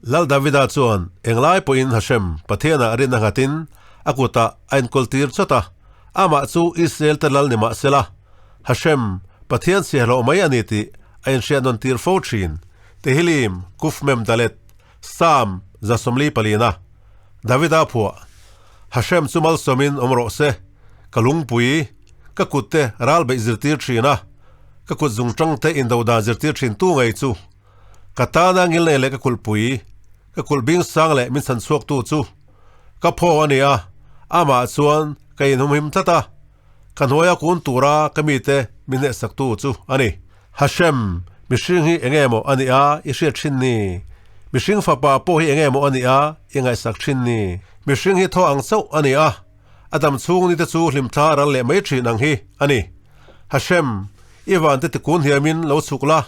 Lal Davida chuan englai pawhin Hashem, Pathianah rinna nghatin a kutah a inkawltir chawt a, amah chu Israel-te lal ni mah sela, Hashem, Pathian chhiahhlawh mai a ni tih a inhriat nawn tir fo thin. Tehillim, Kuf Mem Dalet, Psalm 44. Davida phuah, Hashem chu malsawmin awm rawh se, ka lungpui, ka kutte ral beih zirtir thin a, ka kut zungtangte indo dan zirtir thin tu ngei chu. Ka tana ngilnei leh ka kulhpui, ka kulh bing sang leh min chhan chhuaktu chu ka phaw a ni a, amah chuan ka inhumhim tlat a, ka hnuaia kun tura ka mite min hnehsaktu chu a ni. Hashem, mihring hi enge maw a nih a i hriat thin ni? Mihring fapa pawh hi enge maw a nih a i ngaihsak thin ni? Mihring hi thaw ang chauh a ni a, a dam chhung nite chu hlimthla ral leh mai thin ang hi a ni. Hashem, i vante tikun hiamin lo chhuk la,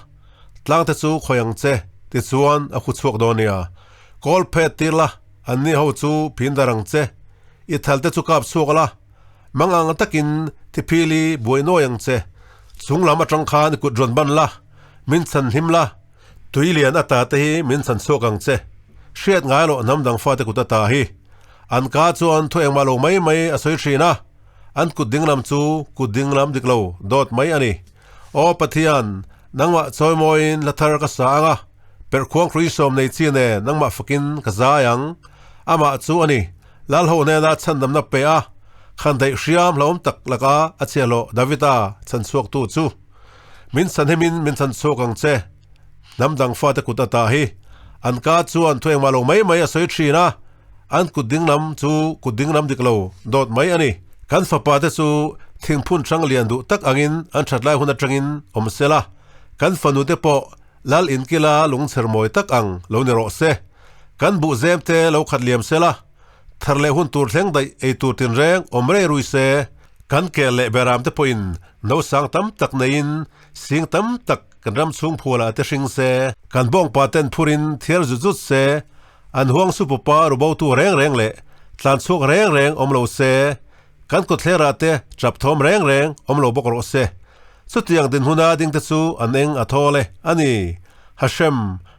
Tlangte chu khawi ang che, tichuan a khu chhuak dawn nia. Kawl phet tir la, anni ho chu phin dar ang che. I thalte chu kap chhuak la, mang ang takin thiphili buai nuai ang che. Chung lam atang khan i kut rawn ban la, min chhan hlim la, tui lian ata te hi min chhan chhuak ang che. Hriat ngai loh hnam dang fate kut ata hi. An ka chuan thu engmah lo mai mai a sawi thin a, an kut dinglam chu kut dinglam dik lo dawt mai a ni. Aw Pathian, nangmah chawimawiin la thar ka sa ang a, perhkhuang hrui sawm nei chi nen nangmah fakin ka zai ang. Amah chu a ni, Lalho hnena chhandamna pe a, khan daih hriam hlauhawm tak laka a chhiahhlawh Davida chhanchhuaktu chu. Min chhanhimin min chhanchhuak ang che. Hnam dang fate kut ata hi an ka chuan thu engmah lo mai mai a sawi thin a, an kut dinglam chu kut dinglam dik lo dawt mai a ni. Kan fapa te chu thingphun hrang lian duh tak angin an that lai hun atangin awm se la, kan fanu te pawh lal inkila lungchher mawi tak ang lo ni rawh se. Kan buhzem te lo khat liam se la, thar leh hun tur thleng daih ei tur tinreng awm rei rui se. Kan kel leh beram te pawhin nausang tam tak neiin sing tam tak Kan ram chhung phualah te hring se. Kan bawngpa ten phurin thiar zut zut se, an huang su pupa rubotu reng reng leh tlan chhuak reng reng awm lo se, kan kawtthlerah te chap thawm reng reng awm lo bawk rawh se. Chutiang dinhmuna ding te chu an eng a thawl e a ni. Hashem,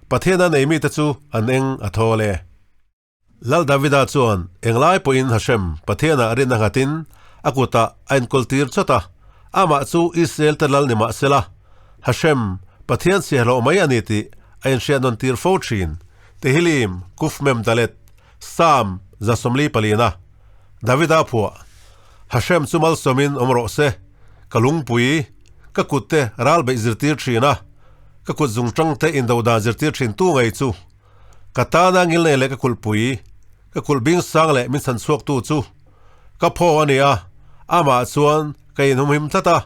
Pathiana nei mite chu an eng a thawl e. Lal Davida chuan englai pawhin Hashem, Pathianah rinna nghatin a kutah a inkawltir chawt a, amah chu Israel-te lal ni mah sela, Hashem, Pathian chhiahhlawh mai a ni tih a inhriat nawntir fo thin. Tehillim, Kuf Mem Dalet, Psalm 44. Davida phuah, Hashem chu malsawmin awm rawh se, ka lungpui, ka kutte ral beih zirtir thin a, ka kut zungtangte indo dan zirtir thintu ngei chu. Ka tana ngilnei leh ka kulhpui, ka kulh bing sang leh min chhan chhuaktu chu ka phaw a ni a, amah chuan ka inhumhim tlat a,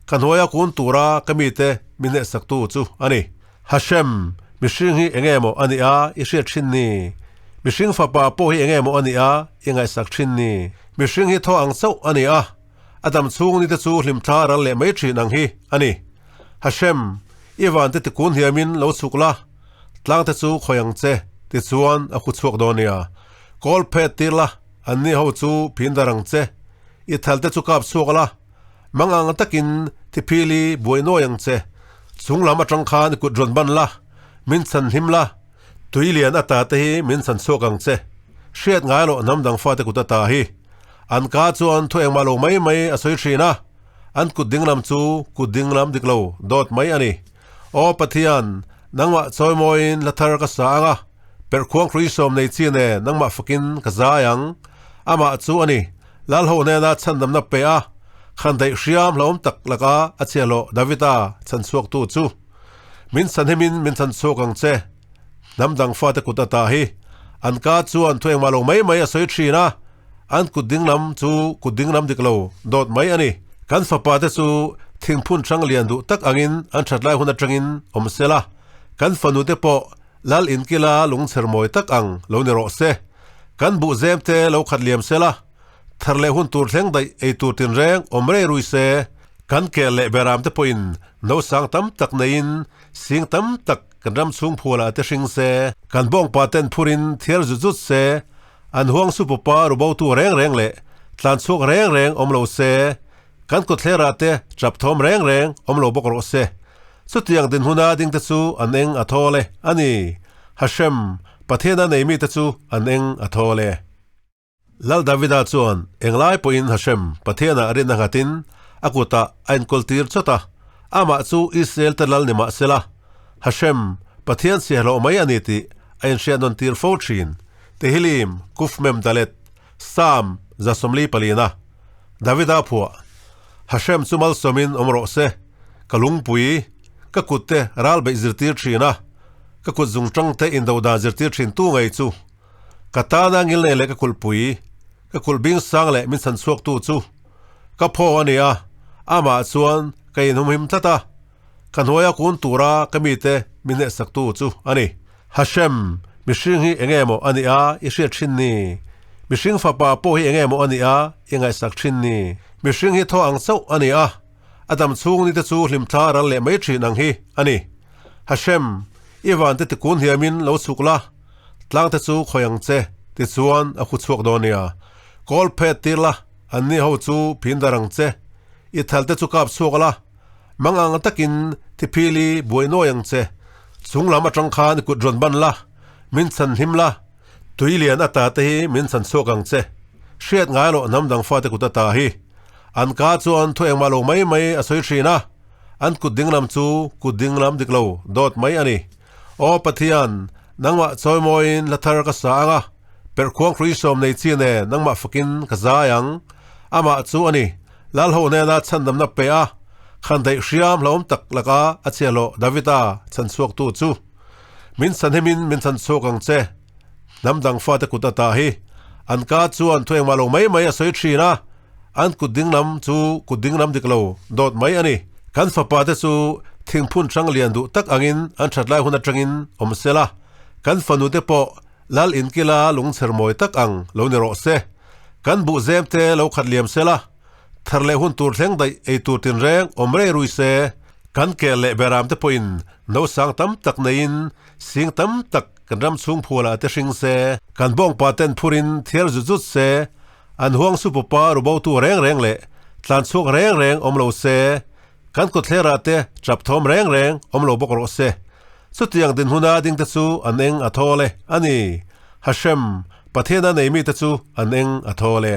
ka hnuaia kun tura ka mite min hnehsaktu chu a ni. Hashem, mihring hi enge maw a nih a i hriat thin ni? Mihring fapa pawh hi enge maw a nih a i ngaihsak thin ni? Mihring hi thaw ang chauh a ni a, a dam chhung nite chu hlimthla ral leh mai thin ang hi a ni. Hashem, i vante tikun hiamin lo chhuk la, Tlangte chu khawi ang che, tichuan a khu chhuak dawn nia. Kawl phet tir la, anni ho chu phin dar ang che. I thalte chu kap chhuak la, mang ang takin thiphili buai nuai ang che. Chung lam atang khan i kut rawn ban la, min chhan hlim la, tui lian ata te hi min chhan chhuak ang che. Hriat ngai loh hnam dang fate kut ata hi. An ka chuan thu engmah lo mai mai a sawi thin a, an kut dinglam chu kut dinglam dik lo dawt mai a ni. Aw Pathian, nangmah chawimawiin la thar ka sa ang a, perhkhuang hrui sawm nei chi nen nangmah fakin ka zai ang. Amah chu a ni, Lalho hnena chhandamna pe a, khan daih hriam hlauhawm tak laka a chhiahhlawh Davida chhanchhuaktu chu. Min chhanhimin min chhanchhuak ang che. Hnam dang fate kut ata hi an ka chuan thu engmah lo mai mai a sawi thin a, An kut dinglam chu kut dinglam dik lo dawt mai a ni. Kan fapa te chu thingphun hrang lian duh tak angin an that lai hun atangin awm se la, kan fanu te pawh lal inkila lungchher mawi tak ang lo ni rawh se. Kan buhzem te lo khat liam se la, thar leh hun tur thleng daih ei tur tinreng awm rei rui se. Kan kel leh beram te pawhin nausang tam tak neiin sing tam tak kan ram chhung phualah te hring se. Kan bawngpa ten phurin thiar zut zut se, An huang su pupa rubotu reng reng leh tlan chhuak reng reng awm lo se, kan kawtthlerah te chap thawm reng reng awm lo bawk rawh se. Chutiang dinhmuna dingte chu an eng a thawl e a ni. Hashem, Pathiana nei mite chu an eng a thawl e. Lal Davida chuan englai pawhin Hashem, Pathianah rinna nghatin a kutah a inkawltir chawt a, amah chu Israel-te lal ni mah sela, Hashem, Pathian chhiahhlawh mai a ni tih a inhriat nawn tir fo thin. Tehillim, Kufmem Dalet, Psalm 144. Davida phuah, Hashem chu malsawmin awm rawh se, ka lungpui, ka kutte ral beih zirtir thin a, ka kut zungtang te indo dan zirtir thin tu ngei chu. Ka tana ngilnei leh ka kulhpui, ka kulh bing sang leh min chhan chhuak tu chu ka phaw a ni a, amah chuan ka inhumhim tlat a, ka hnuaia kun tura ka mite min hnehsak tu chu a ni. Hashem, mihring hi enge maw a nih a i hriat thin ni? Mihring fapa pawh hi enge maw a nih a i ngaihsak thin ni? Mihring hi thaw ang chauh a ni a, a dam chhung ni te chu hlimthla ral leh mai thin ang hi a ni. Hashem, i vante tikun hiamin lo chhuk la, tlang te chu khawi ang che, tichuan a khu chhuak dawn nia. Kawl phet tir la, anni ho chu phin dar ang che. I thal te chu kap chhuak la, mang ang takin thiphili buai nuai ang che. Chung lam atang khan i kut rawn ban la, min chhan hlim la, tui lian ata te hi min chhan chhuak ang che. Hriat ngai loh hnam dang fate kut ata hi. An ka chuan thu engmah lo mai mai a sawi thin a, an kut dinglam chu kut dinglam dik lo dawt mai a ni. Aw Pathian, nangmah chawimawiin hla thar ka sa ang a, perhkhuang hrui sawm nei chi nen nangmah fakin ka zai ang. Amah chu a ni, Lalho hnena chhandamna pe a, khandaih hriam hlauhawm tak laka a chhiahhlawh Davida chhanchhuaktu chu. Min chhanhimin min chhanchhuak ang che, hnam dang fate kut ata hi. An ka chuan thu engmah lo mai mai a sawi thin a, An kut dinglam chu kut dinglam dik lo dawt mai a ni. Kan fapa te chu thingphun hrang lian duh tak angin an that lai hun atangin awm se la, kan fanu te pawh lal inkila lungchher mawi tak ang lo ni rawh se. Kan buhzem te lo khat liam se la, thar leh hun tur thleng daih ei tur tinreng awm rei rui se. Kan kel leh beram te pawhin nausang tam tak neiin sing tam tak kan ram chhung phualah te hring se. Kan bawngpa ten phurin thiar zut zut se, An huang su pawpa rubotu reng reng leh tlan chhuak reng reng awm lo se, kan kawtthlerah te chap thawm reng reng awm lo bawk rawh se. Chutiang dinhmuna dingte chu an eng a thawl e a ni. Hashem, Pathiana nei mite chu an eng a thawl e.